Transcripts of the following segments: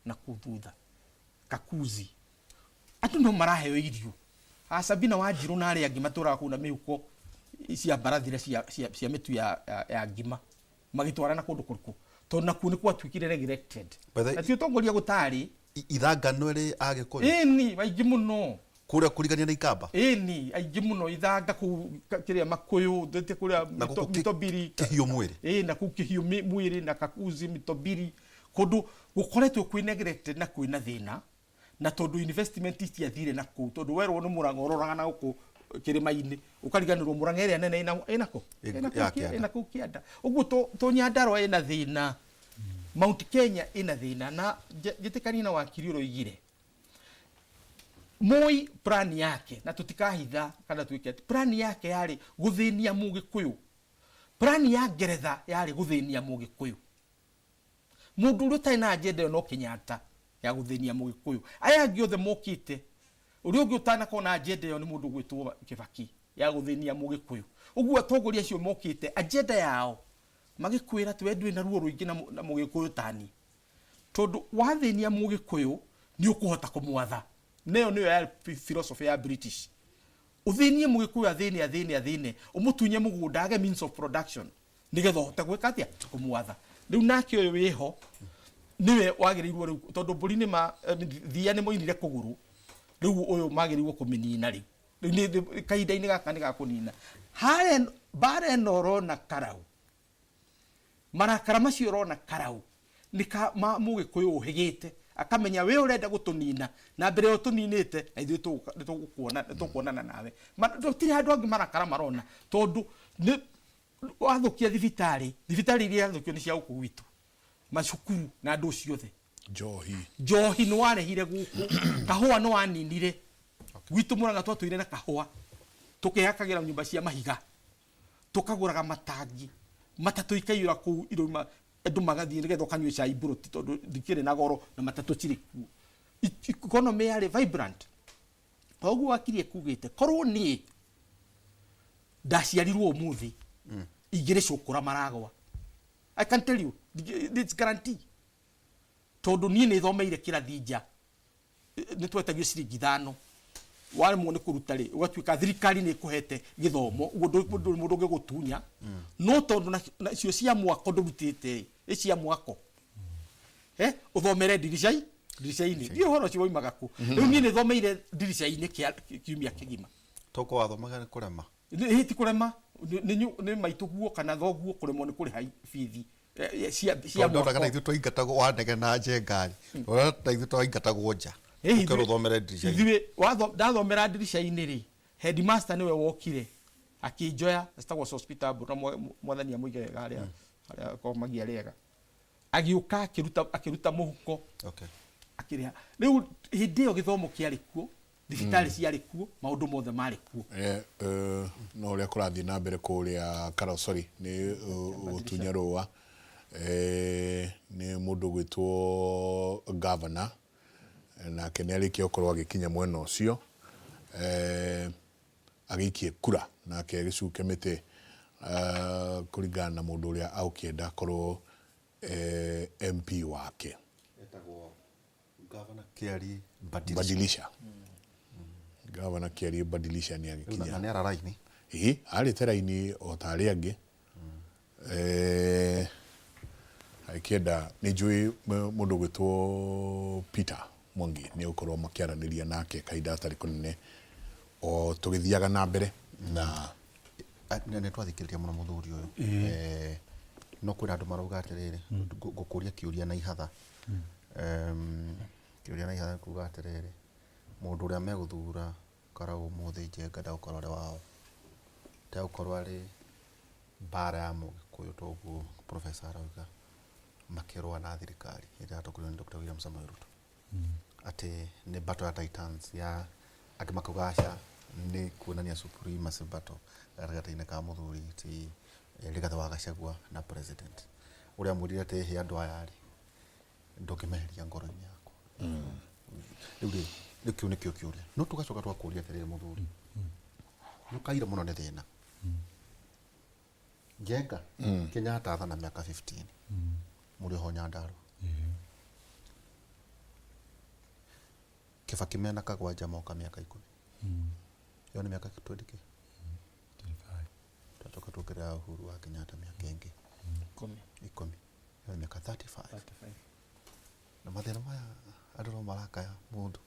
Na kũu thutha Kakuzi andũ no maraheo irio. A Sabina Wanjirũ na arĩa angĩ matũraga kũu na mĩhuko cia mbarathire cia, cia, cia mĩtu ya, ya, ya ngima magĩtwara na kũndũ kũrĩkũ tondũ nakuo nĩ gwatuĩkire neglected By the- na ti ũtongoria gũtarĩ. Ithangano ĩrĩ Agĩkũyũ? Ĩni, aingĩ mũno. Kũrĩa kũrigania na Ikamba? Ĩni, aingĩ mũno ithanga kũu kĩrĩa Makũyũ, ndĩte kũrĩa. Na gũkũ Mitobiri. Kĩhiũ Mwĩrĩ? Ĩĩ, na kũu Kĩhiũ Mwĩrĩ na Kakuzi, Mitobiri, kũndũ gũkoretwo kwĩ neglected na kwĩna thĩna, na tondũ investment itiathire na kũu, tondũ werwo nĩ Mũrang'a ũroraga na gũkũ kĩrĩma-inĩ, ũkariganĩrwo Mũrang'a ĩrĩa nene ĩna ĩna kũ? Ĩ Ĩna kũu ya kĩanda. Ĩna kũu kĩanda. Ũguo to Nyandarua ĩna thĩna, Mount Kenya ĩna thĩna, na njĩtĩkanie na wakiri ũrĩa oigire. Moi plan yake, na tũtikahitha kana twĩke atĩ, plan yake yarĩ gũthĩnia Mũgĩkũyũ. Plan ya Ngeretha yarĩ gũthĩnia Mũgĩkũyũ. Mũndũ ũrĩa ũtarĩ na agenda ĩyo no Kenyatta ya gũthĩnia Mũgĩkũyũ. Aya angĩ othe mokĩte, ũrĩa ũngĩ ũtanakorwo na agenda ĩyo nĩ mũndũ ũgwĩtwo Kĩbaki ya gũthĩnia Mũgĩkũyũ. Ũguo atongoria acio mokĩte, agenda yao magĩkwĩra atĩ we ndũrĩ na ruo rũingĩ na Mũgĩkũyũ tani. Tondũ wathĩnia Mũgĩkũyũ nĩ ũkũhota kũmwatha. Na ĩyo nĩyo yarĩ philosophy ya British. Ũthĩnie Mũgĩkũyũ athĩne athĩne athĩne, ũmũtunye mũgũnda age means of production nĩgetha ũhote gwĩka atĩa? Kũmwatha. Rĩu nake ũyũ wĩho nĩwe wagĩrĩirwo rĩu, tondũ mbũri nĩ ma, thiia nĩ moinire kũgũrũ, rĩu ũyũ magĩrĩirwo kũmĩnina rĩu. Rĩu nĩ kahinda-inĩ gaka nĩ ga kũnina. Harĩa mbara ĩno ũrona Karau, Marakara macio ũrona Karau nĩ ka ma Mũgĩkũyũ ũhĩgĩte akamenya we ũrenda gũtũnina na mbere ya ũtũninĩte na ithuĩ nĩ tũgũkuona nĩ tũkuonana nawe. Gũtirĩ handũ hangĩ marakara marona tondũ nĩ wathũkia thibitarĩ, thibitarĩ iria irathũkio nĩ cia gũkũ gwitũ, macukuru na andũ ciothe. Njohi. Njohi nĩ warehire gũkũ, kahũa nĩ waninire. Gwitũ Mũrang'a twatũire na kahũa, tũkehakagĩra nyũmba cia mahiga. Tũkagũraga matangi matatũ ikaiyũra kũu irauma andũ magathiĩ nĩgetha ũkanyue cai mburoti tondũ ndikĩrĩ na goro na matatũ cirĩ kuo. Economy yarĩ vibrant. Koguo wakiri ekugĩte korwo niĩ ndaciarirwo ũmũthĩ ingĩrĩ cũkũra maragwa. I can tell you, it's guarantee. Tondũ niĩ nĩ thomeire kĩrathi nja, nĩ twetagio ciringi ithano, waremwo nĩ kũruta rĩ, ũgatuĩka thirikari nĩ ĩkũhete gĩthomo, ũguo ndũrĩ mũndũ ũngĩgũtunya, no tondũ nacio cia mwako ndũrutĩte rĩ, ĩ cia mwako, eh, ũthomere ndirica-inĩ, ndirica-inĩ, ndiũĩ ũhoro ũcio waumaga kũ, rĩu niĩ nĩ thomeire ndirica-inĩ kiumia kĩgima. To korwo wathomaga nĩ kũrema? Ĩ ti kũrema, nĩ maitũguo kana thoguo kũremwo nĩ kũrĩha bithi cia Tondũ ndonaga na mwako. ithuĩ twaingatagwo wanegena njenga rĩ, ndonaga ta ithuĩ twaingatagwo nja Ĩ ũkerwo ũthomere ndirica-inĩ. Ithuĩ ndathomera ndirica-inĩ rĩ, headmaster nĩwe wokire akĩnjoya, etagwo Sospeter Mbũrũ na mwathani amũige wega harĩa harĩa akomagia rĩega. Agĩũka akĩruta akĩruta mũhuko akĩrĩha. Rĩu hĩndĩ ĩyo gĩthomo kĩarĩ kuo, thibitarĩ ciarĩ kuo, maũndũ mothe marĩ kuo. No ũrĩa kũrathiĩ na mbere kũrĩa Karau, sorry, nĩ gũtunya rũa, nĩ mũndũ ũgwĩtwo governor, nake nĩ arĩkia gũkorwo agĩkinya mwena ũcio, agĩikie kura nake agĩcuke mĩtĩ kũringana na mũndũ ũrĩa agũkĩenda akorwo MP wake. Etagwo Gavana Kĩariĩ Badilisha. Badilisha. Gavana Kĩariĩ Badilisha nĩ agĩkinya. Na nĩ ara raini. Ĩĩ, arĩte raini o ta arĩa angĩ. Eh, agĩkĩenda nĩ njũĩ mũndũ ũgwĩtwo Peter Mwangi nĩ egũkorwo makĩaranĩria nake kahinda gatarĩ kũnene o tũgĩthiaga na mbere na Nĩ twathikĩrĩria mũno mũthuri ũyũ. Eh, no kwĩna andũ marauga atĩrĩrĩ, ngũkũria kĩũria na ihatha. Kĩũria na ihatha nĩ kuga atĩrĩrĩ, mũndũ ũrĩa megũthura Karau ũmũthĩ Njenga ndegũkorwo arĩ wao, ndegũkorwo arĩ mbara ya Mũgĩkũyũ ta ũguo professor arauga, makĩrũa na thirikari ĩrĩa ĩratongorio nĩ Dr. William Samoei Ruto. Atĩ nĩ battle ya titans ya angĩ makauga aca nĩ kuonania supremacy battle gatagatĩ-inĩ ka mũthuri ti Rigathĩ wa Gachagua na president ũrĩa amwĩrire atĩ hĩ andũ aya rĩ ndũngĩmeheria ngoro-inĩ yakwa. Rĩu rĩ, rĩu kĩu nĩkĩo kĩũria. No tũgacoka tũgakũria atĩrĩrĩ mũthuri, nĩ ũkaire mũno nĩ thĩna. Njenga, Kenyatta athana mĩaka 15 mũrĩ oho Nyandarua. Kibaki mena Kagwanja moka mĩaka 10. Ĩyo nĩ mĩaka 20 kĩ? 25. Twacoka tuongerera Uhuru wa Kenyatta mĩaka ĩngĩ 10. 10. Ĩyo nĩ mĩaka 35. 35. Na mathĩna maya andũ no marakaya mũndũ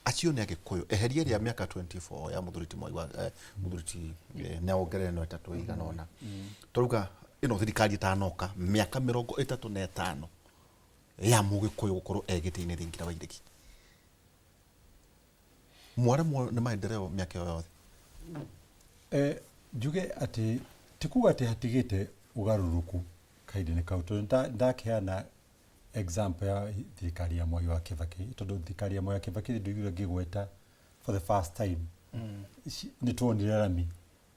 acio nĩ Agĩkũyũ. Eheria ĩrĩa mĩaka 24 ya mũthuri ti Moi wa mũthuri ti na wongerere ĩno 3 ĩigana ũna. Tũrauga ĩno thirikari ĩtanoka mĩaka 35 ya Mũgĩkũyũ gũkorwo e gĩtĩ-inĩ Thingira wa Iregi. Mwaremwo nĩ maendeleo mĩaka ĩyo yothe. Njuge atĩ ti kuga atĩ hatigĩte ũgarũrũku kahinda-inĩ kau, tondũ ndakeana example ya thirikari ya Mwai wa Kibaki, tondũ thirikari ya Mwai wa Kibaki ndũiguire ngĩgweta for the first time. Nĩ tuonire rami.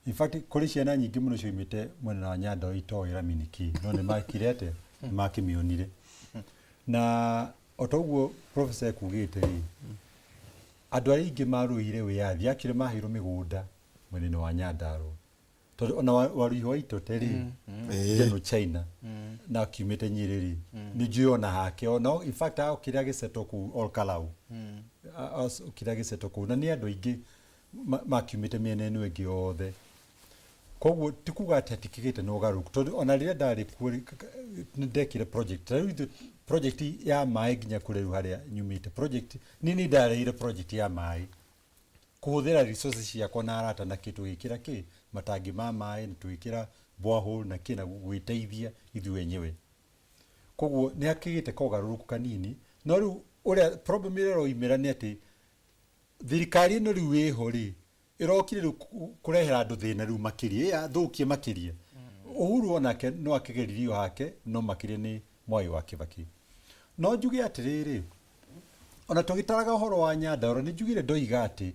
In fact, kũrĩ ciana nyingĩ mũno cioimĩte mwena wa Nyandarua itoĩ rami nĩ kĩĩ, no nĩ makire atĩa? Nĩ makĩmĩonire. Na o ta ũguo professor ekugĩte rĩ, andũ arĩa aingĩ marũĩire wĩyathi actually maheirwo mĩgũnda mwena-inĩ wa Nyandarua, tondũ ona Waruihu wa Itote rĩ, General China na akiumĩte Nyĩrĩ rĩ, nĩ njũĩ ona hake, ona in fact okire agĩsettle kũu Olkalau. Okire agĩsettle kũu, na nĩ andũ aingĩ makiumĩte mĩena ĩno ĩngĩ yothe. Koguo ti kuga atĩ hatikĩgĩte na ũgarũrũku, tondũ ona rĩrĩa ndarĩ kuo rĩ, nĩ ndekire project. Ta rĩu ithuĩ project ya maĩ nginya kũrĩa rĩu harĩa nyumĩte, project niĩ nĩ ndarehire project ya maĩ, kũhũthĩra resources ciakwa na arata na kĩ, tũgĩkĩra kĩ matangi ma maĩ na tũgĩkĩra borehole na kĩ, na gwĩteithia ithuĩ enyewe. Koguo nĩ hakĩgĩte kogarũrũku kanini, no rĩu ũrĩa problem ĩrĩa ĩroimĩra nĩ atĩ thirikari ĩno rĩu ĩho rĩ, ĩrokire rĩu kũrehera andũ thĩna rĩu makĩria, ĩyathũkie makĩria. Uhuru onake no akĩgeririo hake, no makĩria nĩ Mwai wa Kibaki. No njuge atĩrĩrĩ, ona tũgĩtaraga ũhoro wa Nyandarua, nĩ njugire ndoiga atĩ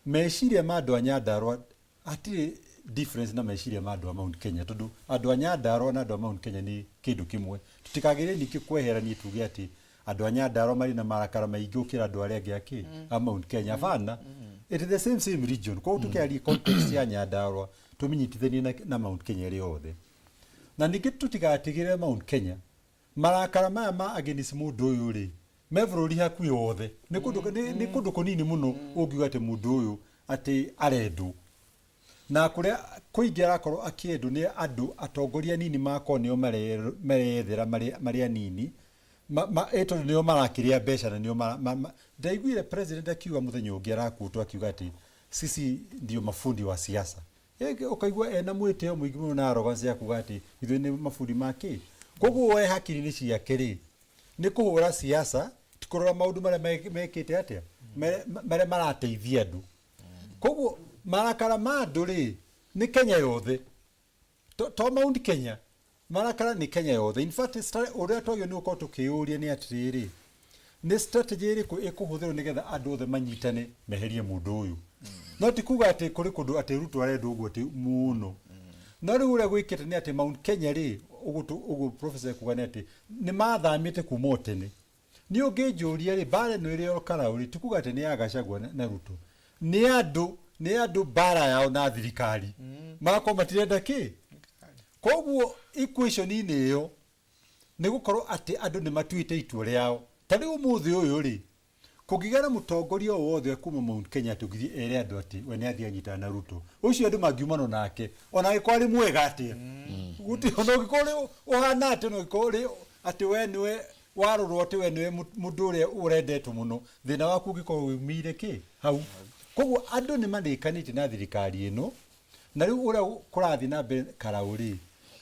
meciria ma andũ a Nyandarua hatirĩ difference na meciria ma andũ a Mount Kenya, tondũ andũ a Nyandarua na andũ a Mount Kenya nĩ kĩndũ kĩmwe. Tũtikagĩrĩre ningĩ kweherania tuge atĩ andũ a Nyandarua marĩ na marakara maingĩ gũkĩra andũ arĩa angĩ akĩ a Mount Kenya. Hapana, it is the same region. Koguo tũkĩaria context ya Nyandarua tũmĩnyitithanie na Mount Kenya ĩrĩ yothe. Na ningĩ tũtigatigĩrĩre Mount Kenya marakara maya ma against mũndũ ũyũ rĩ, me bũrũri hakuhĩ wothe. Nĩ kũndũ kũnini mũno ũngiuga atĩ mũndũ ũyũ atĩ arendwo. Na kũrĩa kũingĩ arakorwo akĩendwo nĩ andũ atongoria anini makorwo nĩo mareyethera marĩ anini, tondũ nĩo marakĩrĩa mbeca na nĩo ndaiguire president akiuga mũthenya ũngĩ arakuotwo akiuga atĩ sisi ndio mafundi wa siasa. Ũkaigua ena mwĩtĩo mũingĩ mũno na arrogance ya kuga atĩ ithuĩ nĩ mabundi ma kĩ. Koguo we hakiri-inĩ ciake rĩ, nĩ kũhũra siasa, ti kũrora maũndũ marĩa mekĩte atĩa, marĩa marateithia andũ. Koguo marakara ma andũ rĩ, nĩ Kenya yothe. To Mount Kenya, marakara nĩ Kenya yothe. In fact, ũrĩa twagĩrĩirwo nĩ gũkorwo tũkĩyũria nĩ atĩrĩrĩ, nĩ strategy ĩrĩkũ ĩkũhũthĩrwo nĩgetha andũ othe manyitane meherie mũndũ ũyũ. No ti kuga atĩ kũrĩ kũndũ atĩ Ruto arendwo ũguo atĩ mũno. No rĩu ũrĩa gwĩkĩte nĩ atĩ Mount Kenya rĩ, ũguo professor ekuga nĩ atĩ nĩ mathamĩte kuma o tene. Niĩ ũngĩnjũria rĩ, mbara ĩno ĩrĩ Olkalau rĩ, ti kuga atĩ nĩ ya Gachagua na Ruto. Nĩ andũ mbara yao na thirikari. Magakorwo matirenda kĩ? Koguo equation-inĩ ĩyo nĩ gũkorwo atĩ andũ nĩ matuĩte itua rĩao. Ta rĩu ũmũthĩ ũyũ rĩ, kũngĩgĩa na mũtongoria o wothe kuma Mount Kenya atĩ ũngĩthiĩ ere andũ atĩ we nĩ athiĩ anyitana na Ruto, ũcio andũ mangiumana nake, ona angĩkorwo arĩ mwega atĩa. Gũtirĩ, ona ũngĩkorwo ũrĩ ũhana atĩa, ona ũngĩkorwo ũrĩ atĩ we nĩwe warorwo atĩ we nĩwe mũndũ ũrĩa ũrendetwo mũno, thĩna waku ũngĩkorwo umĩire kĩ hau. Koguo andũ nĩ marĩkanĩtie na thirikari ĩno, na rĩu ũrĩa kũrathiĩ na mbere Karau rĩ,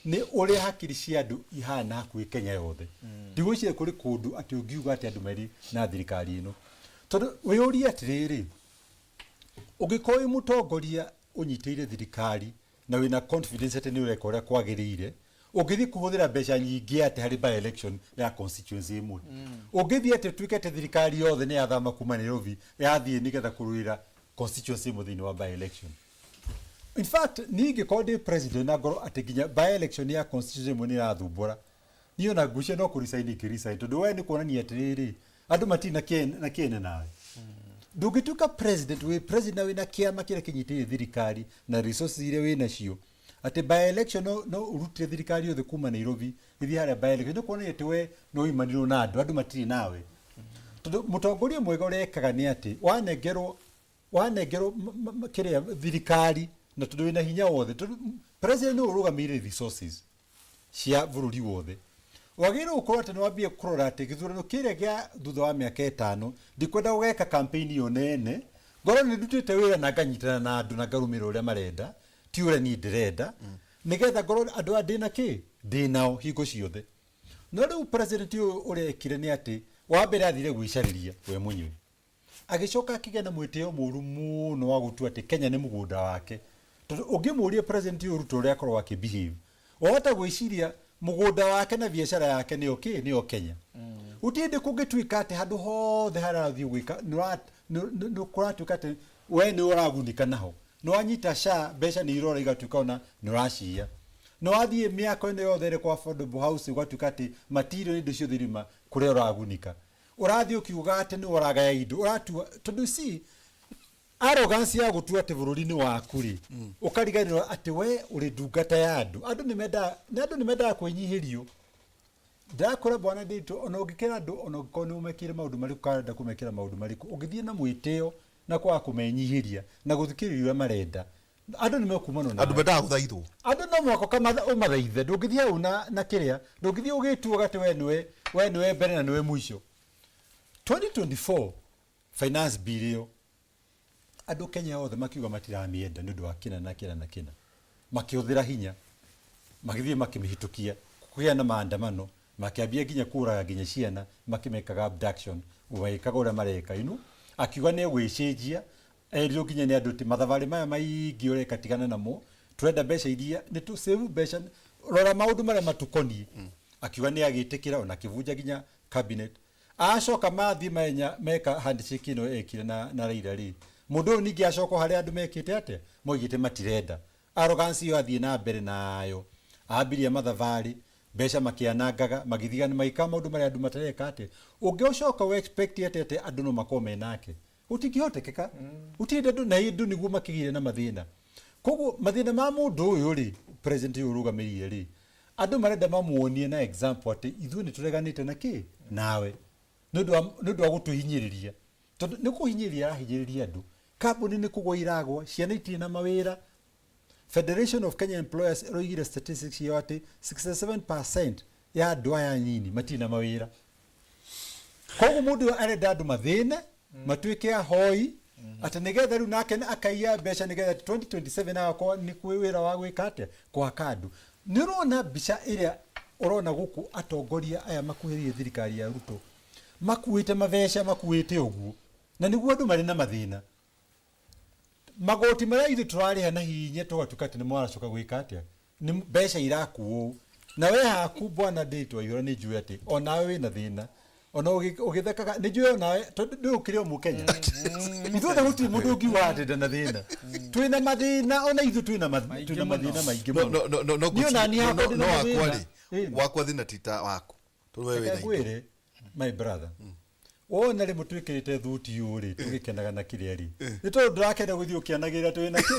nĩ ũrĩa hakiri cia andũ ihana hakuhĩ Kenya yothe. Ndigwĩciria kũrĩ kũndũ atĩ ũngiuga atĩ andũ marĩ na thirikari ĩno. Tondũ wĩyũrie atĩrĩrĩ, ũngĩkorwo wĩ mũtongoria ũnyitĩrĩire thirikari na wĩna confidence atĩ nĩ ũreka ũrĩa kwagĩrĩire, ũngĩthiĩ kũhũthĩra mbeca nyingĩ atĩ harĩ by election ya constituency ĩmwe. Ũngĩthiĩ atĩ ũtuĩke atĩ thirikari yothe nĩ yathama kuma Nairobi yathiĩ nĩgetha kũrũĩra constituency ĩmwe thĩinĩ wa by election. In fact, niĩ ingĩkorwo ndĩ president na ngorwo atĩ nginya by election ya constituency ĩmwe nĩ ĩrathumbũra, niĩ ona ngwĩciria no kũ resign ingĩ resign, tondũ we nĩ kuonania atĩrĩrĩ, andũ matirĩ na kĩene nawe. Ndũngĩtuĩka president, wĩ president na wĩna kĩama kĩrĩa kĩnyitĩrĩire thirikari na resources iria wĩ nacio, atĩ by election no ũrutire thirikari yothe kuma Nairobi ĩthiĩ harĩa by election, nĩ kuonania atĩ we no ũimanirwo na andũ, andũ matirĩ nawe. Tondũ mũtongoria mwega ũrĩa ekaga nĩ atĩ wanengerwo wanengerwo kĩrĩa thirikari na tondũ wĩna hinya wothe, tondũ president nĩwe ũrũgamĩrĩire resources cia bũrũri wothe, wagĩrĩirwo gũkorwo atĩ nĩ wambie kũrora atĩ gĩthurano kĩrĩa gĩa thutha wa mĩaka 5 ndikwenda gũgeka campaign ĩyo nene, ngorwo nĩ ndutĩte wĩra na nganyitana na andũ na ngarũmĩrĩra ũrĩa marenda, ti ũrĩa niĩ ndĩrenda, nĩgetha ngorwo andũ aya ndĩna kĩ ndĩnao hingo ciothe. No rĩu president ũyũ ũrĩa ekire nĩ atĩ wa mbere athire gwĩcarĩria we mwenyewe, agĩcoka akĩgĩa na mwĩtĩo mũru mũno wa gũtua atĩ Kenya nĩ mũgũnda wake. Tondũ ũngĩmũria president ũyũ Ruto ũrĩa akoragwo akĩbehave, wahota gwĩciria mũgũnda wake na biacara yake nĩyo kĩ nĩyo Kenya. Gũtirĩ hĩndĩ kũngĩtuĩka atĩ handũ hothe harĩa arathiĩ gwĩka nĩ kũratuĩka atĩ we nĩwe ũragunĩka naho. Nĩ wanyita SHA mbeca nĩ irora igatuĩka ona nĩ ũraciya. Nĩ wathiĩ mĩako ĩno yothe ĩrĩ kwa affordable house ũgatuĩka atĩ material na indo ciothe iriuma kũrĩa ũragunĩka. Ũrathiĩ ũkiugaga atĩ nĩwe ũragaya indo, ũratua tondũ see arrogance ya gũtua atĩ bũrũri nĩ waku rĩ, ũkariganĩrwo atĩ we ũrĩ ndungata ya andũ. Andũ nĩ mendaga, andũ nĩ mendaga kwĩnyihĩrio. Ndĩrakwĩra bwana Nditũ, ona ũngĩkĩra andũ ona ũngĩkorwo nĩ ũmekĩire maũndũ marĩkũ kana ũrenda kũmekĩra maũndũ marĩkũ, ũngĩthiĩ na mwĩtĩo na kwaga kũmenyihĩria na gũthikĩrĩria ũrĩa marenda, andũ nĩ mekumanwo nawe. Andũ mendaga gũthaithwo. Andũ no mũhaka ũmathaithe, ndũngĩthiĩ hau na kĩrĩa, ndũngĩthiĩ ũgĩtuaga atĩ we nĩwe, we nĩwe mbere na nĩwe mũico. 2024 finance bill ĩyo, andũ Kenya othe makiuga matiramĩenda nĩ ũndũ wa kĩna na kĩna na kĩna. Makĩhũthĩra hinya, magĩthiĩ makĩmĩhĩtũkia, kũgĩa na maandamano, makĩambia nginya kũraga nginya ciana, makĩmekaga abduction, magĩkaga ũrĩa mareka, you know? Akiuga nĩ egwĩcenjia, erirwo nginya nĩ andũ atĩ mathabarĩ maya maingĩ ũreka tigana namo, tũrenda mbeca iria, nĩ tũ save mbeca, rora maũndũ marĩa matũkoniĩ. Akiuga nĩ agĩtĩkĩra, ona akĩbunja nginya cabinet. Acoka mathiĩ menya meka handshake ĩno ekire na Raila rĩ, mũndũ ũyũ ningĩ acoka harĩa andũ mekĩte atĩa, moigĩte matirenda. Arrogance ĩyo athiĩ na mbere nayo, ambirie mathabarĩ, mbeca makĩanangaga, magĩthiga magĩka maũndũ marĩa andũ matareka atĩa. Ũngĩcoka ũ expect atĩa atĩ andũ no makorwo menake? Gũtingĩhotekeka. Gũtirĩ andũ na andũ nĩguo makĩgĩire na mathĩna. Koguo mathĩna ma mũndũ ũyũ rĩ, president ũyũ ũrũgamĩrĩire rĩ, andũ marenda mamuonie na example atĩ ithuĩ nĩ tũreganĩte na kĩ nawe nĩ ũndũ wa gũtũhinyĩrĩria. Tondũ nĩ kũhinyĩrĩria arahinyĩrĩria andũ. Kambuni nĩ kũgwa iragwa, ciana itirĩ na mawĩra. Federation of Kenya Employers ĩroigire statistics yao atĩ 67% ya andũ aya anini matirĩ na mawĩra. Koguo mũndũ ũyũ arenda andũ mathĩne, matuĩke ahoi, atĩ nĩgetha rĩu nake akaiya mbeca nĩgetha 2027 agakorwo nĩ kwĩ wĩra wa gwĩka atĩa, gwaka andũ. Nĩ ũrona mbica ĩrĩa ũrona gũkũ atongoria aya makuhĩrĩirie thirikari ya Ruto, makuĩte mabeca, makuĩte ũguo, na nĩguo andũ marĩ na mathĩna. Magoti marĩa ithuĩ tũrarĩha na hinya tũgatuĩka atĩ nĩ maracoka gwĩka atĩa, nĩ mbeca irakuo. Na we haku bwana Nditũ Waihũra nĩ njũĩ atĩ onawe wĩna thĩna, ona ũgĩthekaga nĩ njũĩ onawe tondũ ndũĩ ũkĩrĩ o Mũkenya. Ithuothe gũtirĩ mũndũ ũngiuga atĩ ndana thĩna. Twĩna mathĩna ona ithuĩ twĩna twĩna mathĩna maingĩ mũno. Niĩ ona niĩ hakwa ndĩna No wakwa mathĩna. rĩ, wakwa thĩna ti ta waku. Tondũ we wĩna Reke indo. ngwĩre my brother, wona rĩmwe twĩkĩrĩte thuti ũũ rĩ, tũgĩkenaga na kĩrĩa rĩ, nĩ tondũ ndũrakenda gũthiĩ ũkĩanagĩrĩra twĩ na kĩ?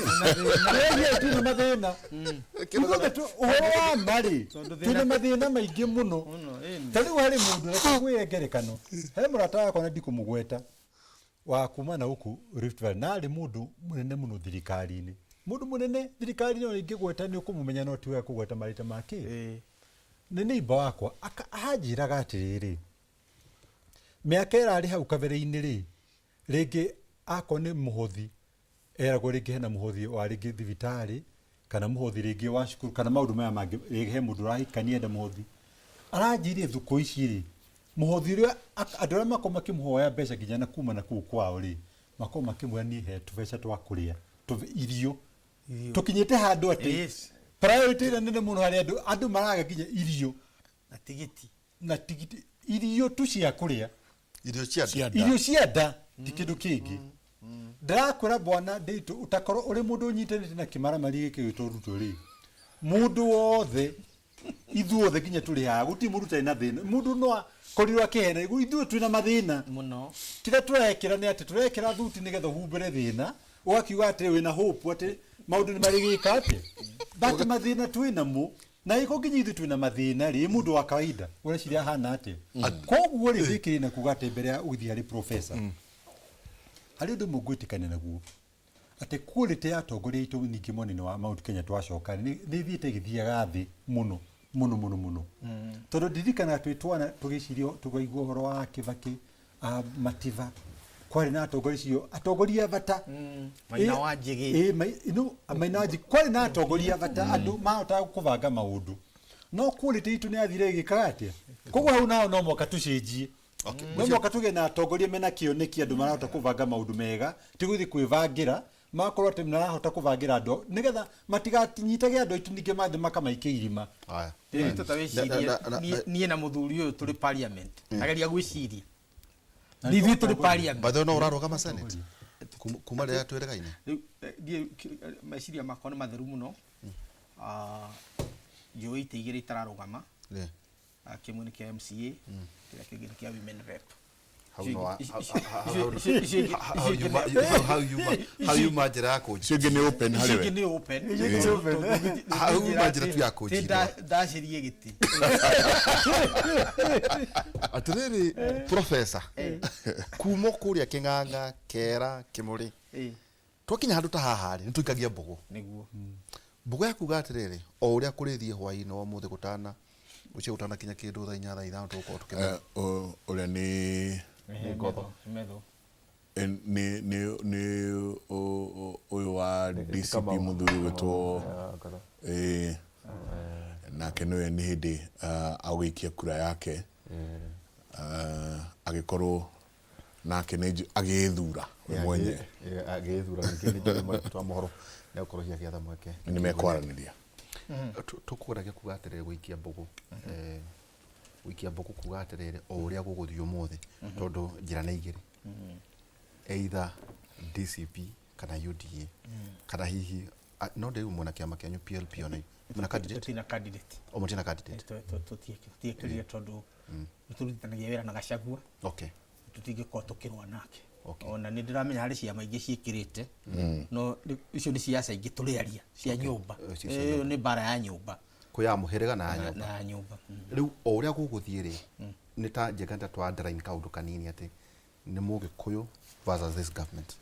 Twĩhie twĩna mathĩna. Ithuothe ũhoro wa ma rĩ, twĩna mathĩna maingĩ mũno. Ta rĩu harĩ mũndũ, reke ngwĩre ngerekano, he mũrata wakwa na ndikũmũgweta, wa kuma na gũkũ Rift Valley, na arĩ mũndũ mũnene mũno thirikari-inĩ. Mũndũ mũnene thirikari-inĩ ona ingĩgweta nĩ ũkũmũmenya no ti wega kũgweta marĩtwa make. Nĩ neighbor wakwa, anjĩraga atĩrĩrĩ, mĩaka ĩrarĩ hau kabere-inĩ rĩ, rĩngĩ akorwo nĩ mũhothi, eragwo rĩngĩ hena mũhothi wa rĩngĩ thibitarĩ, kana mũhothi rĩngĩ wa cukuru, kana maũndũ maya mangĩ, rĩngĩ he mũndũ ũrahikania enda mũhothi. Aranjĩrire thukũ ici rĩ, mũhothi ũrĩa andũ arĩa makoragwo makĩmũhoya mbeca nginya na kuma na kũu kwao rĩ, makoragwo makĩmwĩra niĩ he tũbeca twa kũrĩa, irio. Tũkinyĩte handũ atĩ priority ĩrĩa nene mũno harĩ andũ, andũ maraga nginya irio. Na tigiti. Na tigiti, irio tu cia kũrĩa. Irio cia nda. Irio cia nda, ti kĩndũ kĩngĩ. Ndĩrakwĩra bwana Nditũ, ũtakorwo ũrĩ mũndũ ũnyitanĩte na kĩmaramari gĩkĩ gĩtwo Ruto rĩ, mũndũ wothe, ithuothe nginya tũrĩ haha, gũtirĩ mũndũ ũtarĩ na thĩna. Mũndũ no akorirwo akĩhena, ithuĩ twĩna mathĩna. Mũno. Kĩrĩa tũrekĩra nĩ atĩ tũrekĩra thuti nĩgetha ũhumbĩre thĩna, ũgakiuga atĩ wĩna hope atĩ maũndũ nĩ marĩgĩka atĩa. But mathĩna twĩnamo. Na ĩko nginya ithuĩ twĩna mathĩna rĩ, mũndũ wa kawaida ũreciria ahana atĩa? Koguo rĩ, ndĩkĩrĩ na kuga atĩ mbere ya gũthiĩ harĩ professor, harĩ ũndũ ũmwe ngwĩtĩkania naguo, atĩ quality ya atongoria aitũ ningĩ mwena-inĩ wa Mount Kenya twacoka nĩ ĩthiĩte ĩgĩthiaga thĩ mũno mũno mũno mũno, tondũ ndirikanaga twĩ twana tũgĩcirio tũkaigua ũhoro wa Kibaki, Mativa, kwarĩ na atongoria acio, atongoria a bata. Maina wa Njĩgĩ. No, Maina wa Njĩgĩ, kwarĩ na atongoria a bata, andũ mahotaga kũbanga maũndũ, no quality itũ nĩ yathire ĩgĩkaga atĩa? Koguo hau naho no mũhaka tũcenjie. No mũhaka tũgĩe na atongoria mena kĩoneki, andũ marahota kũbanga maũndũ mega, ti gũthiĩ kwĩbangĩra, magakorwo atĩ marahota kũbangĩra andũ nĩgetha matiganyitage andũ aitũ ningĩ mathiĩ makamaikia irima. Haya. Rĩu ta wĩcirie niĩ na mũthuri ũyũ tũrĩ parliament, ageria gwĩciria nĩ ithuĩ tũrĩ parliament. By the way, no ũrarũgama Senate kuma rĩrĩa twĩrĩgaine? Rĩu niĩ meciria makwa nĩ matheru mũno. Njũĩ itĩ igĩrĩ itararũgama. Kĩmwe nĩ kĩa MCA, kĩrĩa kĩngĩ nĩ kĩa women rep. Hau no hau yuma njĩra ya kũnjia. Icio ingĩ nĩ open harĩ Icio we. ingĩ nĩ open. Hau yuma njĩra tu ya kũnjia. Ndacirie gĩtĩ. Atĩrĩrĩ professor, kuma kũrĩa Kĩng'ang'a, Kera, Kĩmũrĩ, twakinya handũ ta haha rĩ, nĩ tũikagia mbũgũ. Nĩguo. Mbũgũ ya kuga atĩrĩrĩ, o ũrĩa kũrĩthiĩ hwaĩ-inĩ wa ũmũthĩ gũtana ũcio gũtanakinya kĩndũ thaa 4, thaa 5 tũgũkorwo tũkĩmenya. Ũrĩa nĩ Ngotho. Metho. Nĩ nĩ nĩ ũyũ wa DCP, mũthuri ũgwĩtwo nake nĩwe nĩ hĩndĩ agũikia kura yake, agĩkorwo nake nĩ agĩĩthura we mwenyewe. Agĩĩthura. Ningĩ nĩ njũĩ mwandĩki wa mohoro nĩ egũkorwo hihi agĩetha mweke. Nĩ mekwaranĩria. Tũkũgeragia kuga atĩrĩrĩ, gũikia mbũgũ, gũikia mbũgũ kuga atĩrĩrĩ, o ũrĩa gũgũthiĩ ũmũthĩ, tondũ njĩra nĩ igĩrĩ, either DCP kana UDA, kana hihi no ndĩu mwena kĩama kĩanyu PLP ona mwena candidate? Tũtirĩ candidate. O mũtirĩ candidate? Tũtiĩkĩrire tondũ nĩ tũrutithanagia wĩra na Gachagua. Tũtingĩkorwo tũkĩrũa nake. Ona nĩ ndĩramenya harĩ ciama ingĩ ciĩkĩrĩte, no icio nĩ ciaca ingĩ tũrĩaria cia nyũmba. Icio cia Ĩyo nĩ mbara ya nyũmba. Kwĩ ya mũhĩrĩga na ya nyũmba. Na ya nyũmba. Rĩu o ũrĩa gũgũthiĩ rĩ, nĩ ta Njenga ta twa underline kaũndũ kanini atĩ nĩ Mũgĩkũyũ versus this government.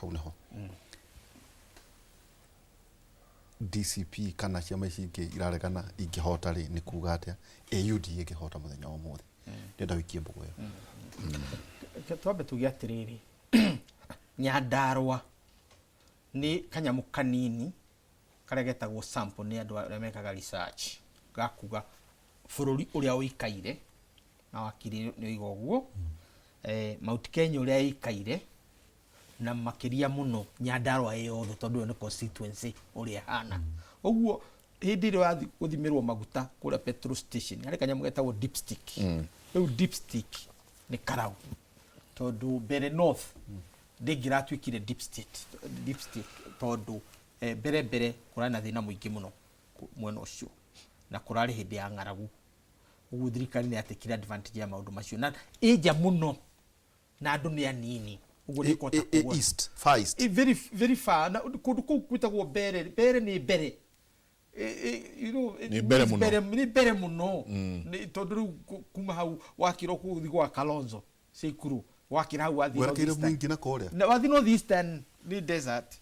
Hau nĩho DCP kana ciama ici ingĩ iraregana ingĩhota rĩ, nĩ kuga atĩa AUD ĩngĩhota mũthenya wa ũmũthĩ? Ndĩrenda wĩikie mbũgũ ĩyo. Reke twambe tuge atĩrĩrĩ, Nyandarua nĩ kanyamũ kanini karĩa getagwo sample nĩ andũ arĩa mekaga research, gakuga bũrũri ũrĩa ũikaire na wakiri nĩ oiga ũguo, Mount Kenya ũrĩa ĩikaire, na makĩria mũno Nyandarua ĩ yothe, tondũ ĩyo nĩ constituency ũrĩa ĩhana ũguo. Hĩndĩ ĩrĩa ũrathiĩ gũthimĩrwo maguta kũrĩa petrol station, harĩ kanyamũ getagwo dipstick. Rĩu dipstick nĩ karau, tondũ mbere north ndĩngĩratuĩkire deep state, deep state, tondũ mbere mbere kũrarĩ na thĩna mũingĩ mũno mwena ũcio, na kũrarĩ hĩndĩ ya ng'aragu. Ũguo thirikari nĩ yatekire advantage ya maũndũ macio, na ĩnja mũno na andũ nĩ anini ũguo nĩ ĩkũhota kuona. East, far east. Very very far, na kũndũ kũu gwĩtagwo mbere mbere nĩ mbere. Nĩ mbere mũno. Nĩ mbere mũno. Nĩ tondũ rĩu kuma hau wakĩra kũthiĩ gwa Kalonzo Ceikuru, wakĩra hau wathiĩ Werekeire North Eastern. Mwingi na kũrĩa. Na wathiĩ North Eastern nĩ desert.